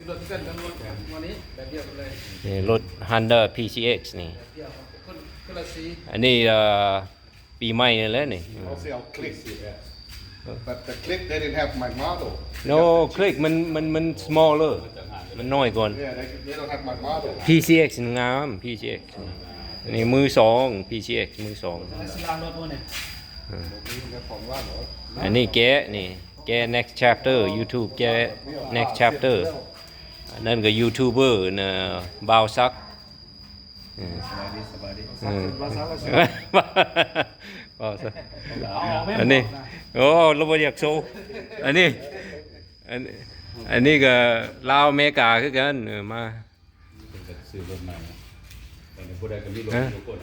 ລົດເຄື່ອນກັນໝົດ ມື້ນີ້ແບບດຽວກັນເລີຍ ນີ້ລົດ Honda ພີຊີເອັກ ນີ້ ແບບດຽວກັນ ຄົນ ຄົນລະສີ ອັນນີ້ ເອີ ປີໃໝ່ນີ້ແຫຼະນີ້ ເຂົາຊິເອົາ Click but the Click they didn't have my model. No, Click ມັນ ມັນ ມັນ smaller ມັນນ້ອຍກ່ອນ Yeah, they they don't have my model. ພີຊີເອັກ ງາມ ພີຊີເອັກ ອັນນີ້ມືສອງ ພີຊີເອັກ ມືສອງ ແລ້ວຊິລ້າງລົດບໍ່ນີ້ ເອີ ອັນນີ້ແກະນີ້ ແກະ Next Chapter YouTube ແກະ Next Chapter ອັນນັ້ນກໍຢູທູບເບີນະ ບ່າວສັກ ເອີ ສະບາຍດີ ສະບາຍດີ ເອີ ບ່າວສັກ ບ່າວສັກ ອັນນີ້ ໂອ້ ລາວບໍ່ຢາກໂຊ ອັນນີ້ ອັນ ອັນນີ້ກໍລາວອາເມລິກາຄືກັນ ເອີ ມາ ເພິ່ນກໍຊື້ລົດໃໝ່ເນາະ ຕອນນີ້ຜູ້ໃດກໍມີລົດ ຮະ ທຸກຄົນ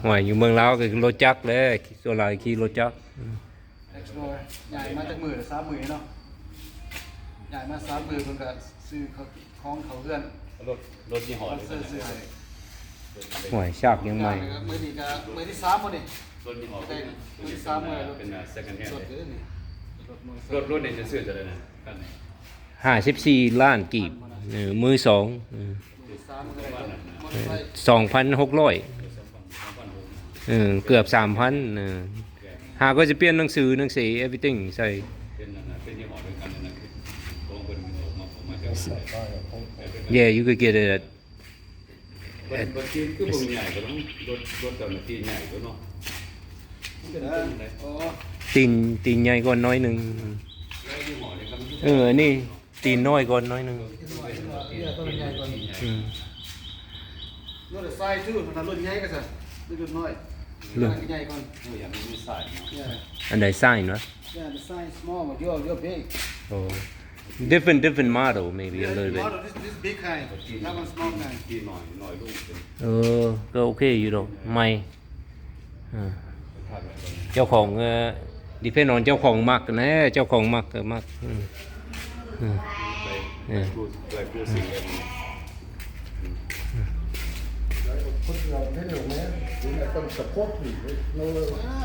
ຫ້ວຍ ຢູ່ເມືອງລາວກໍລົດຈັກແຫຼະ ສ່ວນຫຼາຍຂີ່ລົດຈັກ ອືມ Explorer ຍ້າຍມາຈັກມື້ລະ ສາມມື້ເນາະ ຍ້າຍມາສາມມື້ ເພິ່ນກໍຊື້ເຂົ້າ ຂອງເຂົ້າເຮືອນ ລົດ ລົດຍີ່ຫໍ້ໃດ ຊື້ໃຫ້ ໂອ້ຍ ຊາກຍັງໃໝ່ ມື້ນີ້ກໍມື້ທີສາມມື້ນີ້ ລົດຍີ່ຫໍ້ໃດ ມື້ທີສາມມື້ ລົດ ເປັນ second hand ລົດ ລົດນີ້ຈະຊື້ເທົ່າໃດນະ ຄັນນີ້ ຫ້າສິບສີ່ລ້ານກີບ ເອີ ມືສອງ ເອີ ສອງພັນຫົກຮ້ອຍ ເອີ ເກືອບສາມພັນ ເອີ ຫາກໍຈະປ່ຽນໜັງສື ໜັງເສ everything ໃສ່ Yeah, you could get it at ຕີນ ຕີນໃຫຍ່ກວ່າໜ້ອຍໜຶ່ງ ເອີ ອັນນີ້ ຕີນນ້ອຍກ່ອນໜ້ອຍໜຶ່ງ ອືມ Not a size too ຖ້າລຸ້ນໃຫຍ່ກໍຊະ ລຸ້ນນ້ອຍ ລຸ້ນໃຫຍ່ກ່ອນ Yeah, ອັນໃດ size ວະ? Yeah, the size small, but you're, you're big. Oh, different, different model, maybe a little bit. Model, this, this big kind, that one small kind. ເອີ ກໍໂອເຄຢູ່ດອກ ໃໝ່ ເອີ ເຈົ້າຂອງ ເອີ depend on ເຈົ້າຂອງມັກແນ່ ເຈົ້າຂອງມັກກໍມັກ ອືມ ອືມ ເອີ Put it on video, man. You have to support me. No, no, no.